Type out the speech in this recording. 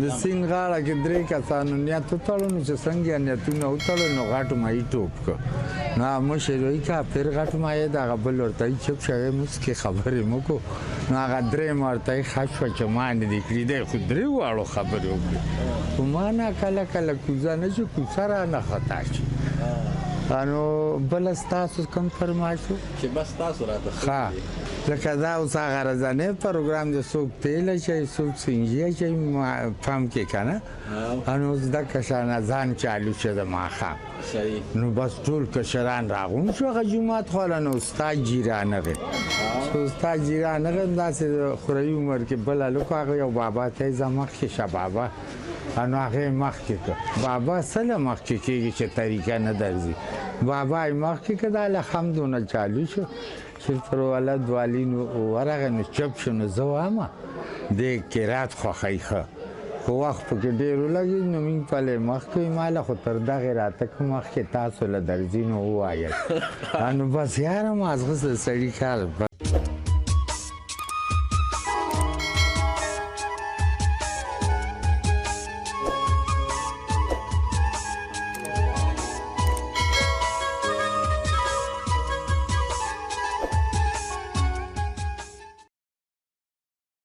د سین غاړه کې درې کسانو نیت وتړو، نو چې څنګه نیتونه وتړو نو غټ ماهي ټوپ کړ. نو مشر وایي کافر غټ ماهي د هغه بل ورته وایي چپ شه موږ کې خبرې مه کو. نو هغه درېیم ورته وایي ښه شوه چې ما نه دي کړي، دی خو درې واړو خبرې وکړې، خو ما نه کله کله کوزه نه چې کوڅه رانه خطا شي. نو بله ستاسو کوم فرمایش و؟ چې بس تاسو راته ښه لکه دا اوس هغه ورځنی پروګرام دی، څوک تیل اچوي څوک سینجي اچوي پمپ کې که نه، نو اوس دغه شان اذان چالو شه د ماښام، نو بس ټول کشران راغونډ شو هغه جومات خواله. نو استاد جي رانغی، استاد جي رانغی داسې خورایي عمر کې بل هلک هغه یو بابا ته یې ځه مخکې شه بابا، نو هغه یې مخکې کړ. بابا څه له مخکې کېږي چې طریقه نه درځي، بابا یې مخکې کړ، دا له همدونه چالو شو چې پر ولد والي نو ورغی نو چپ شو. نو زه وایم دې قرات خوښوي ښه، خو وخت پکې ډېر ولګېد، نو موږ پلې مخکې ما له خو تر دغې راته که مخکې تاسو له درځي نو ووایئ. نو بس یاره مازغه د سړي کار.